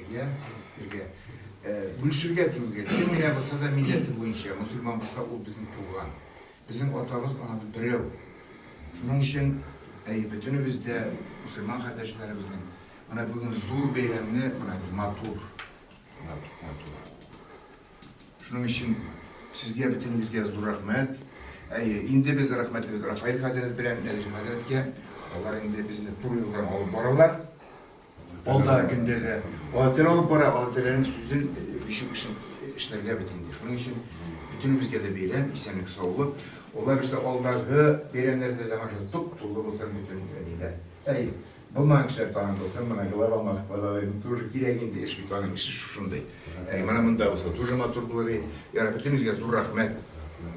Бергә, бергә. Бүлешергә түгел. Кем генә булса да милләте буенча, мөселман булса, ул безнең туган. Безнең атабыз, анабыз берәү. Шуның өчен, әй, бөтенебез дә мөселман кардәшләребезнең менә бүген зур бәйрәмне менә матур, матур. Шуның өчен сезгә бөтенегезгә зур рәхмәт. Әйе, инде без рәхмәтлебез Рафаэль хәзрәт белән Нәзир хәзрәткә. Алар инде безне туры юлдан алып баралар. Алда көндә дә Алла Тәгалә алып бара, Алла Тәгаләнең сүзен, бишек эшен эшләргә бит инде. Шуның өчен бөтенебезгә дә бәйрәм, исәнлек, саулык. Алла бирсә, алдагы бәйрәмнәрдә дә менә туп-тулы булсын бөтен ниләр. Әй, булмаган кешеләр тагын булсын, менә голова Москвада тоже кирәк инде, эш бит аның эше шушындый. Әй, менә монда булса тоже матур булыр иде. Ярар, бөтенегезгә зур рәхмәт.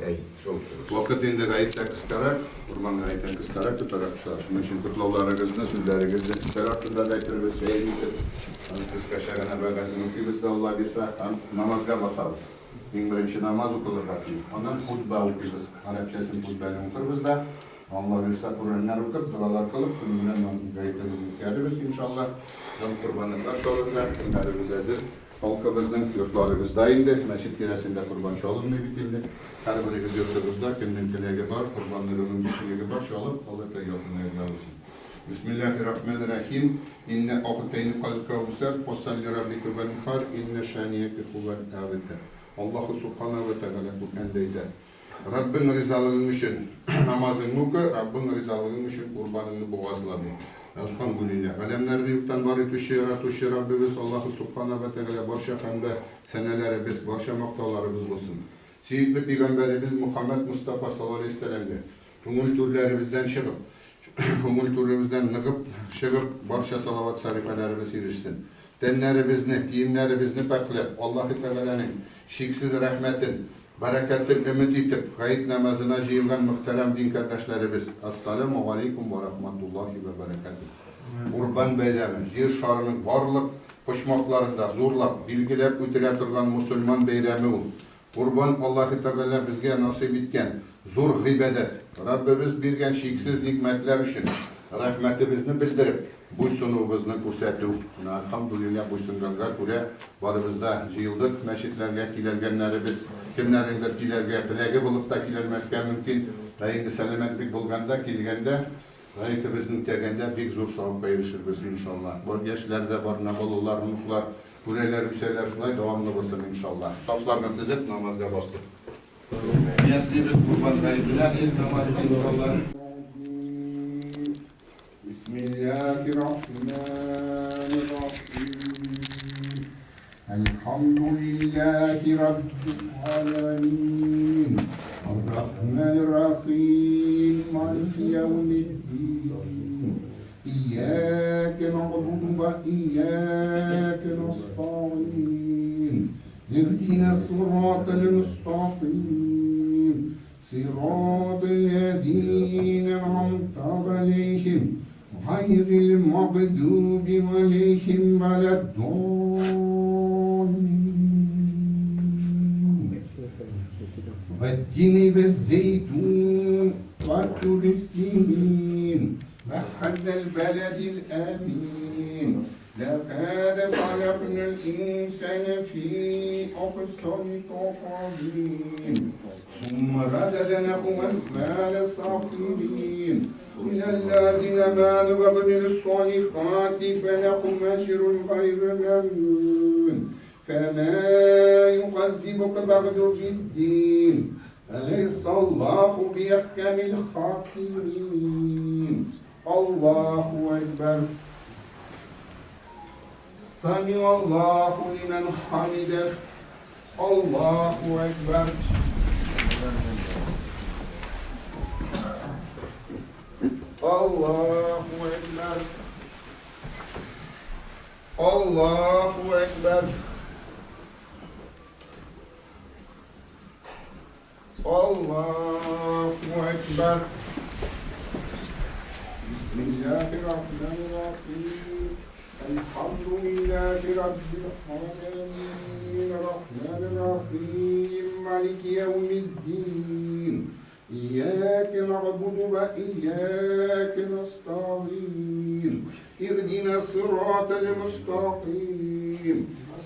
Әй, сол. Вакыт инде гаять тә кыскарак, Корбан гаетен кыскарак тотарак төшә. Шуның өчен котлауларыгызны, сүзләрегезне өстәл артында да әйтербез, чәен итеп, аны кыскача гына вәгазен укыйбыз да, Алла бирса, һәм намазга басабыз. Иң беренче намаз укылырга тиеш. Аннан хутба укыйбыз. Гарәпчәсен хутбәне укырбыз да, Алла бирса, Коръәннәр укып, догалар кылып, шуның белән гаетебезне үткәрербез, иншалла. Һәм корбанлыклар чалырга, көннәребез әзер. Халкыбызның йортларыгызда инде, мәчет тирәсендә корбан чалынмый бит инде. Һәрберегез йортыгызда, кемнең теләге бар, корбанлыгы мөмкинчелеге бар, чалып, Алла Тәгалә якынаерга булсын. Бисмиллаһи рахмани рахим. Иннә агътәйнукал кәүсәр, фасалли раббика вәнхар, иннә шаниәкә хувәл әбтәр. Аллаһу субхана вә тәгалә Коръәндә әйтә, Раббың ризалыгың өчен намазыңны укы, Раббың ризалыгың өчен корбаныңны бугазла, ди. Әлхәмдүлилләһ. Галәмнәрне юктан бар итүче, яратучы Раббыбыз Аллаһу Субхана вә Тәгалә барча хәмдә сәнәләребез, барча мактауларыбыз булсын. Сөекле пигамбәребез Мухаммәд Мостафа саллаллаһу алейһи вәсәләмгә, күңел түрләребездән чыгып, күңел түребездән ныгып чыгып, барча салават-сарифәләребез ирешсен. Тәннәребезне, киемнәребезне пакьләп, Аллаһы Тәгаләнең чиксез рәхмәтен, Бәрәкәтен өмет итеп, гает намазына җыелган мөхтәрәм дин кардәшләребез, Әссаләмү галәйкүм вә рахматуллаһи вә бәрәкәтүһ! Курбан бәйрәме, Җир шарының барлык почмакларында зурлап, билгеләп үтелә торган мосылман бәйрәме ул. Курбан, Аллаһы Тәгалә безгә насыйп иткән зур гыйбадәт. Раббыбыз биргән чиксез нигъмәтләр өчен рәхмәтебезне белдереп, Буйсынуыбызны күрсәтү. Менә, әлхәмдүлилләһ, буйсынганга күрә барыбыз да җыелдык мәчетләргә, киләлгәннәребез, кемнәрнеңдер килергә теләге булып та киләлмәскә мөмкин. Ә инде сәламәтлек булганда, килгәндә, гаетебезне үтәгәндә бик зур савапка ирешербез, иншалла. Бар яшьләр дә бар, менә балалар, оныклар күрәләр, үсәләр, шулай дәвамлы булсын, иншалла. Сафларны тезеп, намазга бастык. Ниятлибез Корбан гаетенә, ид намазына, иншалла. Бисмиллаһир-рахманир-рахим. Әлхәмдүлилләһи раббил галәмин. Ар-рахманир-рахим. Малики яумиддин. Ияка нагъбуду ва ияка настаин. Иһдинас сиратал мустаким. Сират ләзина анъамта галәйһим, гайрил мәгъдүби галәйһим вәләд-даллин. Вәт-тини вәз-зәйтүн вә-тури синин вә хазәл бәләдил әмин. Ләкад халакнал инсана фи ахсани таквим, сумма рададнаху асфала сафилин, илля ллазина аману ва амилус салихати фалахум аҗрун гайру мамнун, фама юказзибука бәгъду биддин, алейсаллаху биәхкәмил хакимин. Аллаһу әкбәр. Самиаллаһу лимән хамидәһ. Аллаһу әкбәр. Аллаһу әкбәр. Аллаһу әкбәр. Аллаһу әкбәр. Бисмиллаһир-рахманир-рахим. Әлхәмдүлиллаһи раббил галәмин. Рахманир-рахим. Малики яумиддин. Ияка нагъбуду ва ияка настагин. اهدنا الصراط المستقيم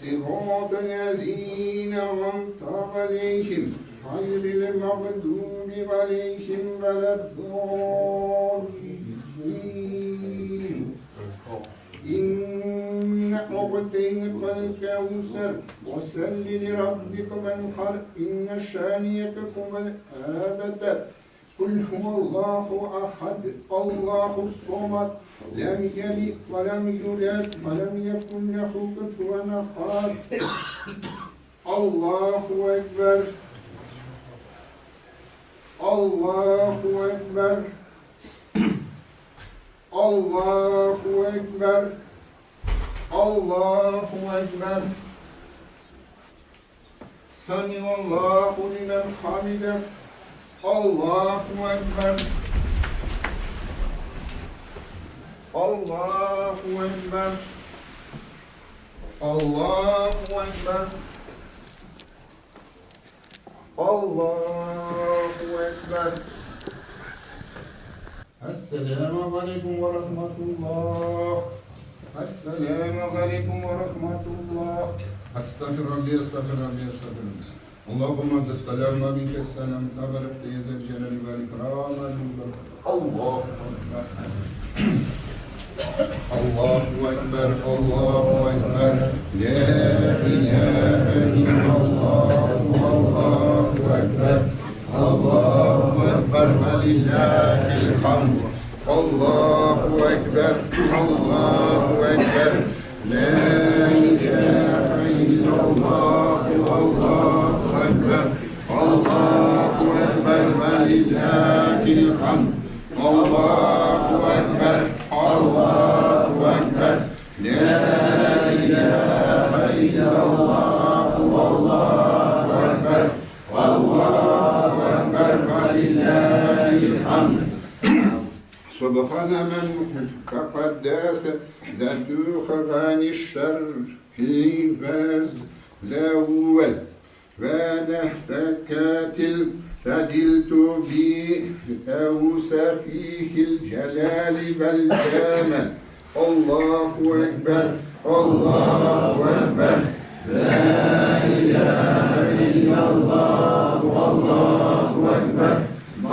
صراط الذين أنعمت عليهم غير المغضوب عليهم ولا الضالين. إن أعطيناك الكوثر وصل لربك وانحر إن شانئك هو الأبتر. قل هو الله أحد الله الصمد لم يلد ولم يولد ولم يكن له كفوا أحد. الله أكبر. الله أكبر. الله أكبر. الله أكبر. سمع الله لمن حمده. الله أكبر. الله أكبر. الله أكبر. الله أكبر. السلام عليكم ورحمة الله. السلام عليكم ورحمة الله. أستغفر ربي أستغفر ربي أستغفر ربي. اللهم أنت السلام ومنك السلام تبارك يا ذا الجلال والإكرام. الله أكبر. الله أكبر. الله أكبر. لا إله إلا الله. الله أكبر. الله أكبر ولله الحمد. الله أكبر. الله أكبر. لا إله إلا الله. الله أكبر. الله أكبر ولله الحمد. الله أكبر. الله أكبر. لا إله إلا الله. الله أكبر. الله أكبر ولله الحمد. سبحان من تقدس ذاته عن الشر فزول ونحتكت فدلت بأوصافه الجلال والجمال. الله أكبر. الله أكبر. لا إله إلا الله. الله أكبر.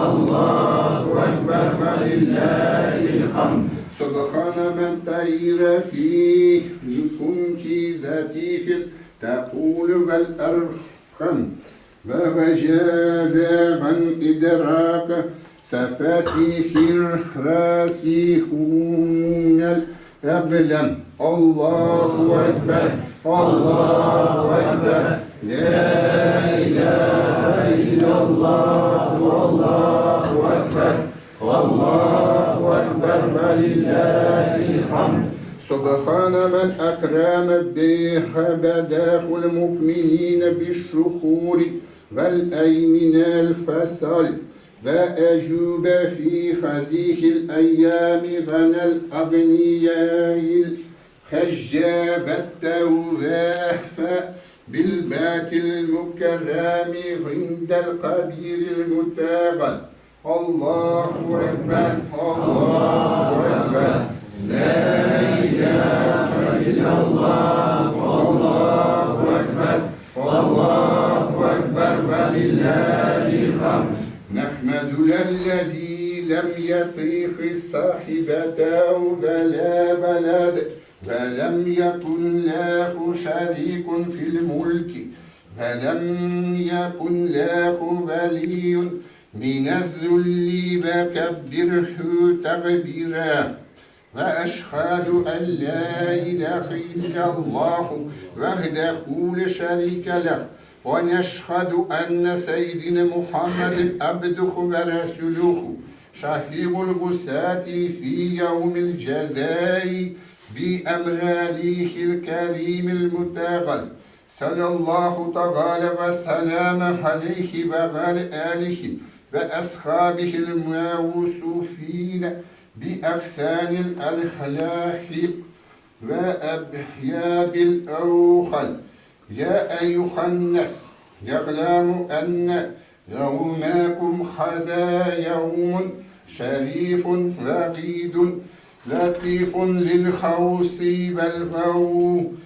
الله أكبر ولله الحمد. سبحان من طير فيه لكم في ذاته تقول والأرحم ووجاز عن إدراك صفاته الراسخون الأقلم. الله أكبر. الله أكبر. لا إله إلا الله. الله أكبر. الله أكبر ولله الحمد. سبحان من أكرم به بداه المؤمنين بالشخور والأيمن الفصل وأجوب في هذه الأيام غنى الأغنياء الخجاب التواف بالبات المكرم عند القبير المتابل. الله أكبر. الله أكبر. لا إله إلا الله. الله أكبر. الله أكبر ولله الحمد. نحمد الذي لم يطيق صاحبة ولا ولد ولم يكن له شريك في الملك ولم يكن له ولي من الذل وكبره تكبيرا. وأشهد أن لا إله إلا الله وحده لا شريك له ونشهد أن سيدنا محمد عبده ورسوله شهيد الغساة في يوم الجزاء بأمراله الكريم المتابل. صلى الله تعالى وسلم عليه وعلى آله وأصحابه الموصوفين بأحسن الأخلاق وأبياب الأوخل. يا أيها الناس يعلم أن يومكم هذا يوم شريف وعيد لطيف للخوص والغوم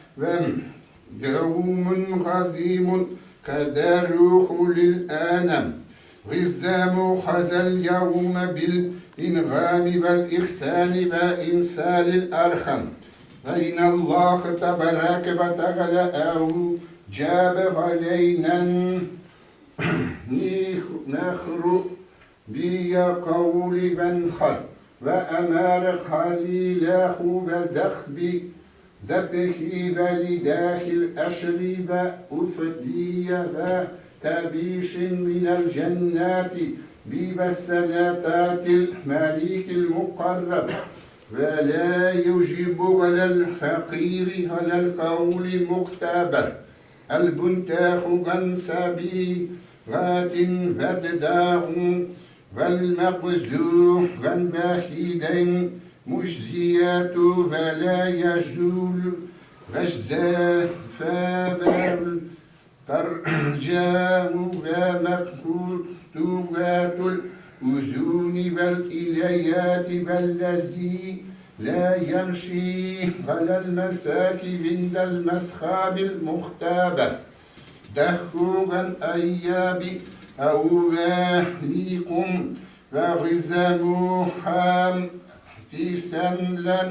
يوم غزيم كداروح للآنم غزام خزى اليوم بالإنغام والإحسان وإنسال الأرخم فإن الله تبارك وتعالى أو جاب علينا نخر بقول بنخل وأمار خليله وزخبي ذبحي ولداخل أشرب أفدي وتبيش من الجنات ببسناتات الملك المقرب ولا يجيب على الفقير على القول مختبر البنتاخ غنسبي غات فتداغ والمقزوح غنباخيدين مجزيات ولا يجول غجزا فبال ترجاه ومكتوبات الأذون والإليات والذي لا يمشي على المساكب عند المسخاب المختابة دخوغا أياب أو باليكم وغزموحام في سنلا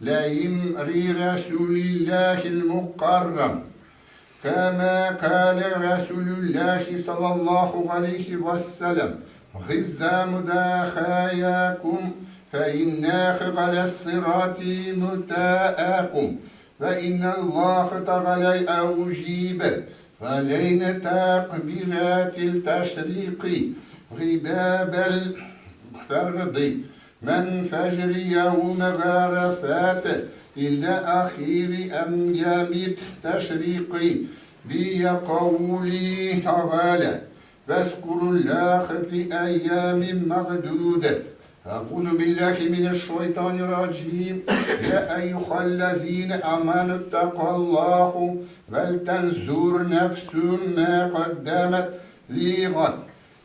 لا يمري رسول الله المقرم كما قال رسول الله صلى الله عليه وسلم غزام داخاياكم فإنا على الصراط متاءكم فإن الله تعالى أوجيب علينا تقبيرات التشريق غباب الفرد من فجر يوم غرفات إلى أخير أيام التشريق بقوله تعالى فاذكروا الله في أيام معدودة. أعوذ بالله من الشيطان الرجيم. يا أيها الذين آمنوا اتقوا الله ولتنظر نفس ما قدمت لغد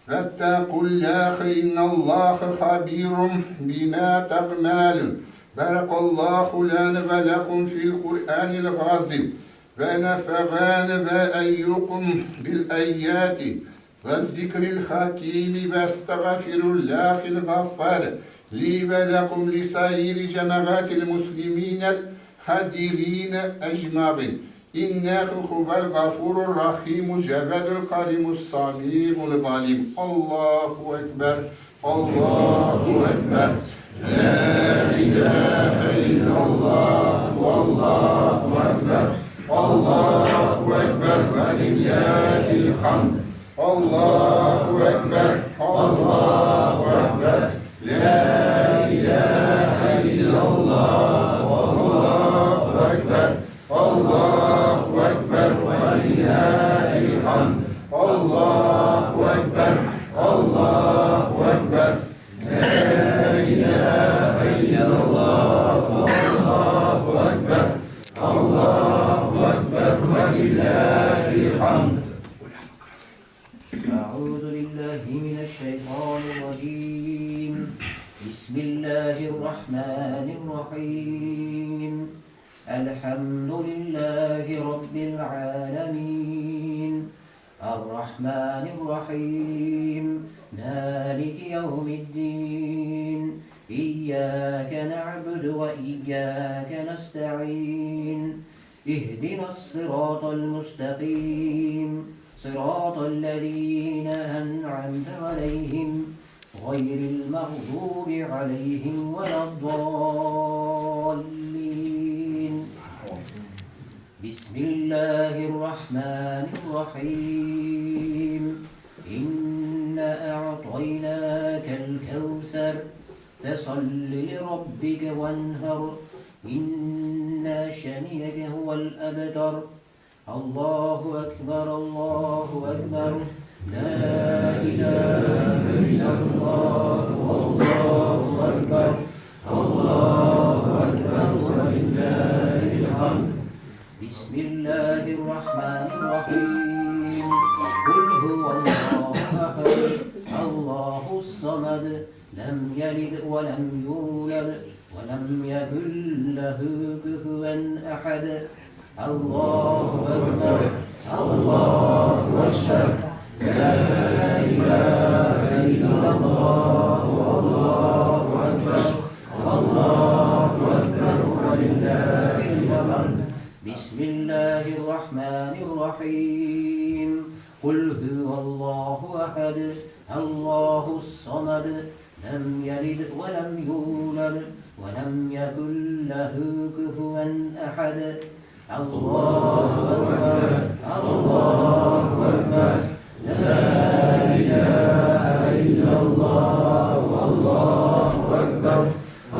فاتقوا الله إن الله خبير بما تعملون. بارك الله لنا ولكم في القرآن العظيم ونفعنا وإياكم بالآيات والذكر الحكيم واستغفر الله الغفار لي ولكم لسائر جماعات المسلمين الحاضرين أجمعين إنه هو الغفور الرحيم الجواد الكريم السميع العليم. الله أكبر الله أكبر لا إله إلا الله والله أكبر الله أكبر ولله الحمد الله أكبر الله أكبر لا إله إلا الله والله أكبر الله أكبر ولله الحمد الله أكبر الله أكبر لا إله إلا الله والله أكبر الله أكبر ولله الحمد. أعوذ بالله من الشيطان الرجيم. بسم الله الرحمن الرحيم. الحمد لله رب العالمين الرحمن الرحيم مالك يوم الدين إياك نعبد وإياك نستعين اهدنا الصراط المستقيم صراط الذين أنعمت عليهم غير المغضوب عليهم ولا الضالين. بسم الله الرحمن الرحيم. إنا أعطيناك الكوثر فصل لربك وانهر إن شانئك هو الأبتر. الله أكبر الله أكبر لا إله إلا الله والله أكبر الله أكبر ولله الحمد. بسم الله الرحمن الرحيم. قل هو الله أحد الله الصمد لم يلد ولم يولد ولم يكن له كفوا أحد. الله أكبر، الله أكبر، لا إله إلا الله، الله أكبر، الله أكبر، ولله الحمد. بسم الله الرحمن الرحيم. قل هو الله أحد، الله الصمد، لم يلد ولم يولد ولم يكن له كفوا أحد. الله أكبر، الله أكبر، لا إله إلا الله، الله أكبر،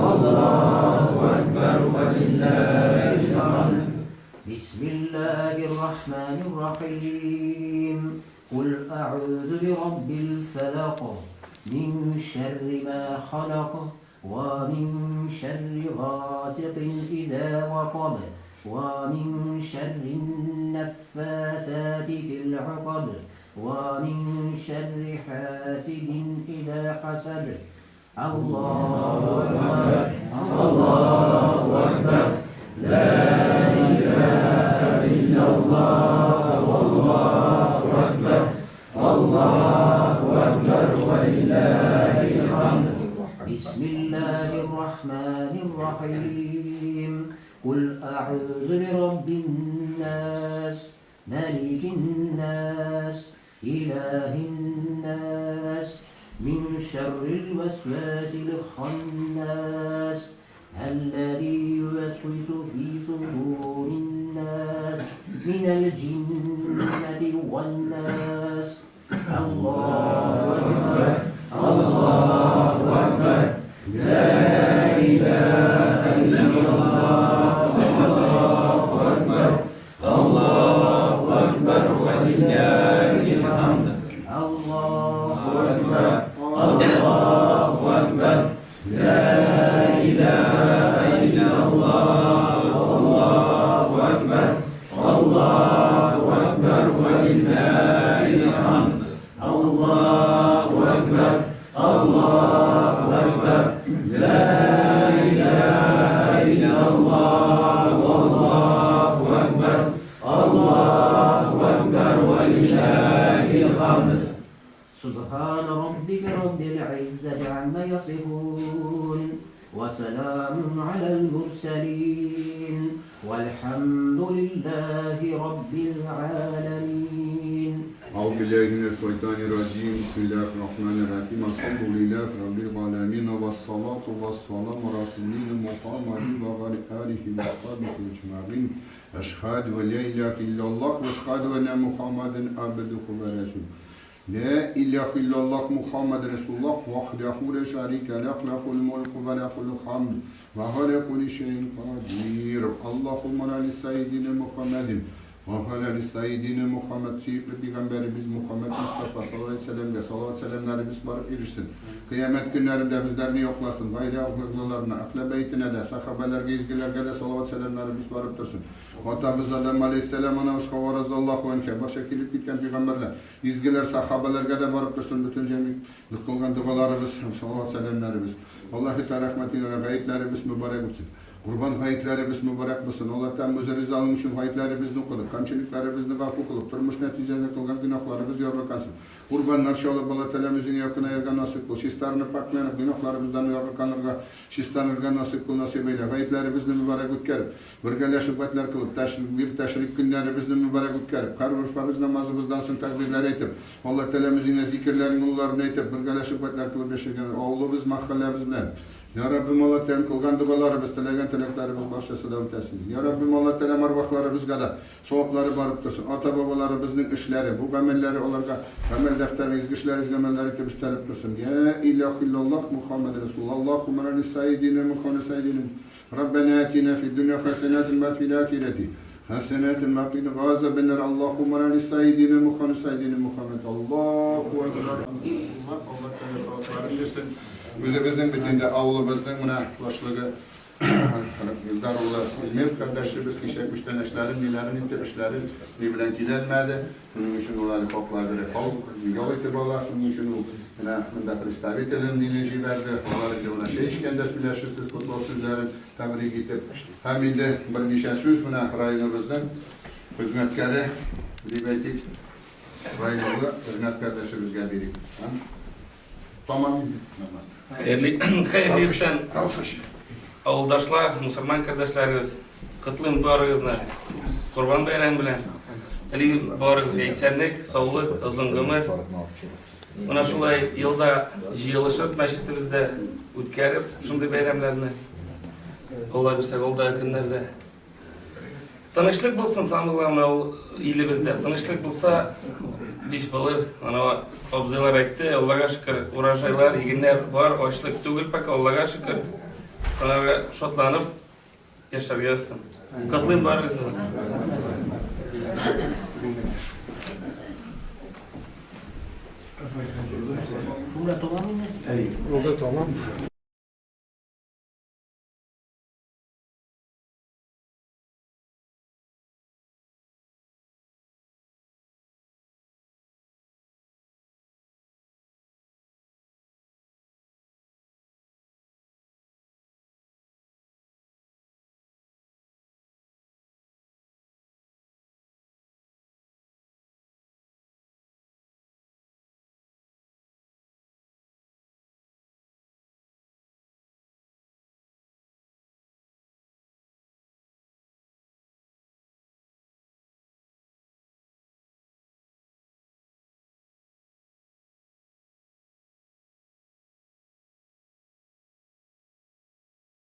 الله أكبر، ولله الحمد. بسم الله الرحمن الرحيم. قل أعوذ برب الفلق، من شر ما خلق، ومن شر غاسق إذا وقب، ومن شر النفاثات في العقد، ومن شر حاسد إذا حسد. الله أكبر، الله أكبر، لا إله إلا الله، والله أكبر، الله أكبر، ولله الحمد. بسم الله الرحمن الرحيم. قل أعوذ برب الناس، ملك الناس، إله الناس، من شر الوسواس الخناس، الذي يوسوس في صدور الناس، من الجنة والناس. الله أكبر، الله أكبر، لا إله إلا الله، الله أكبر، الله أكبر، ولله الحمد. الله أكبر، الله أكبر، لا إله إلا الله، الله أكبر، الله أكبر، ولله الحمد. الله أكبر، الله أكبر، لا إله إلا الله، والله أكبر، الله أكبر، ولله الحمد. سبحان ربك رب العزة عما يصفون، وسلام على المرسلين، والحمد لله رب العالمين. أعوذ بالله من الشيطان الرجيم. بسم الله الرحمن الرحيم. الحمد لله رب العالمين، والصلاة والسلام على رسولنا محمد وعلى آله وصحبه أجمعين. أشهد أن لا إله إلا الله وأشهد أن محمدا عبده ورسوله. لا إله إلا الله محمد رسول الله وحده لا شريك له، له الملك وله الحمد وهو على كل شيء قدير. اللهم صل سيدنا محمد وعلى سيدنا Muhammed, сөекле Peygamberimiz Muhammed Mustafa sallallahu aleyhi ve sellem'e salavat selamlarımız barıp erişsin. Kıyamet günlerinde bizlerini yoklasın. Gayrı ahlıklarına, ahle beytine de, sahabelerge, izgilerge de salavat selamlarımız barıp dursun. Atamız Adem aleyhisselam, anamız Havva razıyallahu anha, başa kelip gitken peygamberler, izgiler, sahabelerge de barıp dursun. Bütün cemi kılgan dualarımız, salavat selamlarımız. Allah-u Teala rahmetine gayetlerimiz mübarek olsun. Kurban hayitlerimiz mübarek olsun. Allah'tan bize rızalığın için hayitlerimizni kılıp, kamçılıklarımızı gafu kılıp, turmuş neticede kılgan günahlarımız yarılkansın. Kurbanlar şalıp Allah Teala'mızın yakına yerge nasip kıl. Şişlerini paklanıp günahlarımızdan yarılkanırga, şişlenirge nasip kıl, nasip eyle. Hayitlerimizni mübarek ötkerip, birgeleşip etler kılıp, bir teşrik günlerimizni mübarek ötkerip, her bir farz namazımızdan sonra takbirler etip, Allah Teala'mızın zikirlerin yollarını etip, birgeleşip etler kılıp yaşayan oğlumuz, mahallemiz bilen. Ya Rabbim Allah Teala kılgan dualarımız, tilegen tileklerimiz başlasa da ötesin. Ya Rabbim Allah Teala arvahlarımızga da sevapları barıp dursun. Ata babalarımızın işleri, bu amelleri onlarga amel defteri, izgi işleri, izgi amelleri tip üstelip dursun. Ya ilahe illallah Muhammed Resulullah. Allahümme aleyhi seyyidina Muhammed seyyidina. Rabbena atina fid dünya hasenetin ve fil ahireti hasenetin ve qina azaben nar. Allahümme aleyhi seyyidina Muhammed seyyidina Muhammed. Allahu ekber. Allah Teala sevaplarını versin. Özümüzün bütünde avlumuzun buna başlığı Eldar oğlu İlmiyev kardeşimiz kişi kuştanışların, nelerin, itibişlerin ne bilen kilenmedi. Şunun için onları hak vaziri yol itibarlar, şunun için o Менә монда представителен мине җибәрде. Алар инде менә чәй эчкәндә сөйләшерсез котлау сүзләрен тәбрик итеп. Һәм инде берничә сүз менә районыбызның хезмәткәре дип әйтик, районлы Ринат кардәшебезгә бирик. Һәм тамам инде намаз. Хәерле хәерле иртән, авылдашлар, мусульман кардәшләребез. Котлыйм барыгызны Корбан бәйрәме белән. Телим барыгызга исәнлек, саулык, озын гомер. Менә шулай елда җыелышып мәчетебездә үткәреп шундый бәйрәмнәрне. Алла бирсә, алдагы көннәрдә тынычлык булсын, самый главное ул илебездә. Тынычлык булса, биш булыр. Ана абзыйлар әйтте, Аллага шөкер, урожайлар, игеннәр бар, ачлык түгел пока, Аллага шөкер. Шуңарга шатланып яшәргә язсын. Котлыйм барыгызны. Шунда тамам инде. Әйе. Ул да тамам.